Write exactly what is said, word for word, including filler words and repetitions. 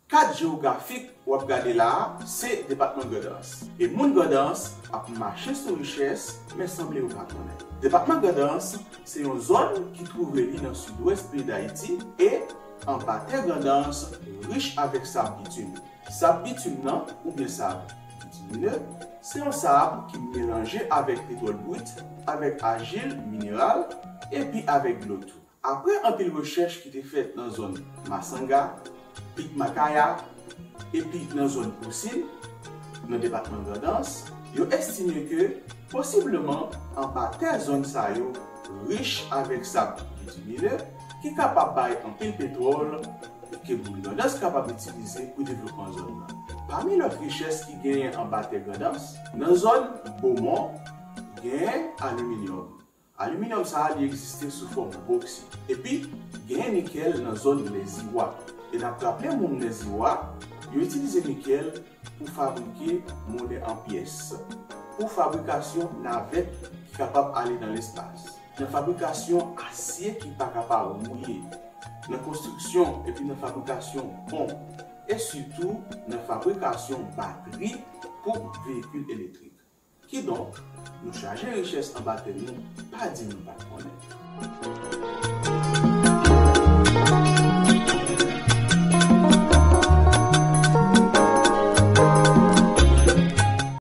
Kat jewografik w ap gade la a, se depatman Grandans. E moun Grandans ap mache sou richès, men sanble yo pa konnen. Depatman Grandans se yon zòn ki twouve li nan sidwès peyi Dayiti e anba tè Grandans rich avèk sab bitim. Sab bitim nan, oubyen sab bitimine, se yon sab ki melanje avèk petwòl brit, avèk ajil mineral, epi avèk dlo tou. Apre anpil rechèch ki te fèt nan zòn Masanga, Pik Makaya, epi nan zòn Pousin, nan depatman Grandans, yo estime ke posibleman anba tè zòn sa yo rich avèk sab bitimine ki kapab bay anpil petwòl ke moun Grandans kapab itilize pou devlopman zòn nan. Pami lòt richès ki genyen anba tè Grandans, nan zòn Bomon, genyen aliminyòm. Aliminyòm sa a, li egziste sou fòm boksit. Epi, genyen nikèl nan zòn Lèziwa. E n ap raple moun Lèziwa, yo itilize nikèl pou fabrike monè an pyès, pou fabrikasyon navèt ki kapab ale nan lespas, nan fabrikasyon asye ki pa ka pa wouye, nan konstriksyon epi nan fabrikasyon pon, e sitou nan fabrikasyon batri pou veyikil elektrik. Kidonk, nou chaje richès anba tè nou, pa di nou pa t konnen.